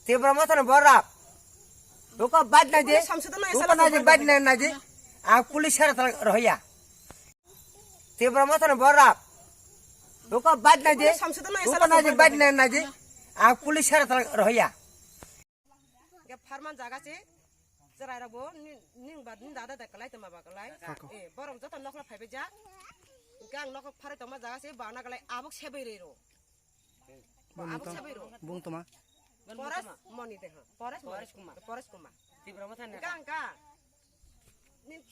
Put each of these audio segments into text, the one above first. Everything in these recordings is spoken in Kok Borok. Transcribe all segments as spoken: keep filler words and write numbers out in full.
Tipra Motha ni borok. Uko bad nai di. Samsudon nai Uko sala nai di, samsudon bad nai, nai di. Ang police sara tala rohya. Tipra Motha ni borok. Uko bad nai di. Samsudon nai Uko sala nai di, samsudon bad nai. Nai, nai di. Ang police sara tala rohya. Ge farman jaga se. Cherai rok bo ni, ning bad ni dada da kalai tama ba kalai. Kako. Eh, borok joto nokla phaibe ja. Gang nok pharai tama jaga se bana kalai abok sebai rero. Bung Abok toma. Sebai ro. Bung toma. Paras Moni de ha. Paras Moni. Paras Kumar. Paras Kumar. Tipra Motha ni neta. Gang ka.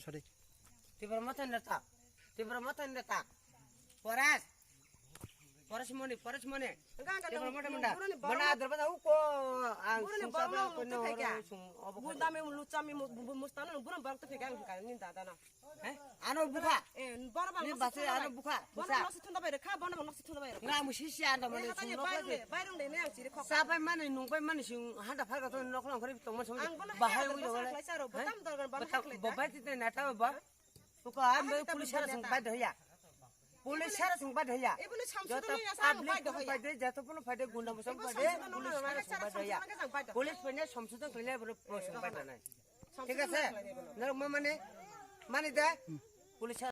Sorry. Tipra Motha ni neta. Tipra Motha ni neta. Paras. Paras Moni, Paras Moni. Gang ka Tipra Motha ni neta. Mana darbaza uko ang Burani sungsa borok ba ko no tepeka. Sung obo. Bundami luchami mustano burani borok tepeka ang ni dada na. Eh? Ano bukha. Eh, bono bang Ni noksi basi thunda ano bai. Bukha. Bono bukha. Noksi thunda bai rekha, bono bang noksi thunda bai rekha. Nga musi si ano mane Eh, sung hatani no bai rung kase. De, bai rung de, ne ang chiri khok. Sa bai mane nung bai mane sung handa phar ka to nok lang khari tong man sung. Ang bono Bahai haya ui bono dole. Sa khlai sa ro, Eh? botam dor gan bono Botam khlai sa. Bobai ti te nata ba. Uko am Bahai bai ta police sara bono sung neta. Bai doya. Police sara sung bai doya. Ibune samsung Joto ni asa ang public bai doya. Bai de, joto puno bai de, gunda musam Ibune bai de, samsung no police no sara no sung sara bai doya. Samsung no bai doya. Police bai ne samsung to khlai bro, police bai doya. Thik ase? Norok ma mane, mane de, police.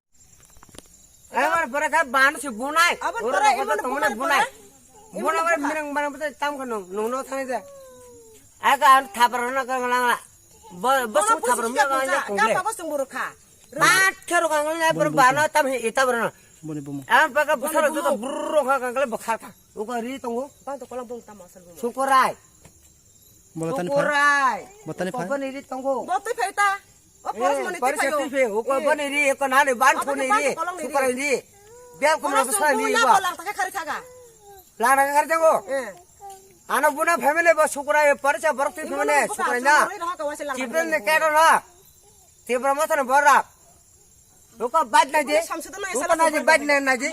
Amar bora kha ban se bunai. Oro bora kha tong mane bunai. Buna mane mirang mane bata tam kha nong, nong no thani de. Aga an thapar na ka ngala. Bo, bo sung thapar mi ka ya kong le. Pat khero ka ngala bor bana tam he ita bor na. Boni bumo. Am pa ka busara joto burro kha ka ngala bokha kha. Uko ri tongo. Bang to kolam bung tam asal bung. Sukorai. Bolotani phai. Sukorai. Botani phai. Botani ri tongo. Botani phai ta. O Eh, Paras Moni Paras twi phaio. Twi phaio. Uko Eh. Boni ri, uko nani ban Abo phone ni ri. Bang to kolam ni ri. Sukorai ri. Biar ko Paras na to sa ni bung ya ba. Lang ta kha khari kha ga. Lang ta kha khari jago. Eh. Ano buna family ba sukorai Paras ya borok twi Imo family no sukorai buka, na. Sukorai no haka wasi lang ta Chibren ni khari. Kero na. Tipra Motha ni borok. Uko bad nai di. Samsudon nai Uko sala nai di sukorai bad nai. Nai nai di.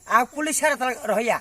Ang police sara tala rohya.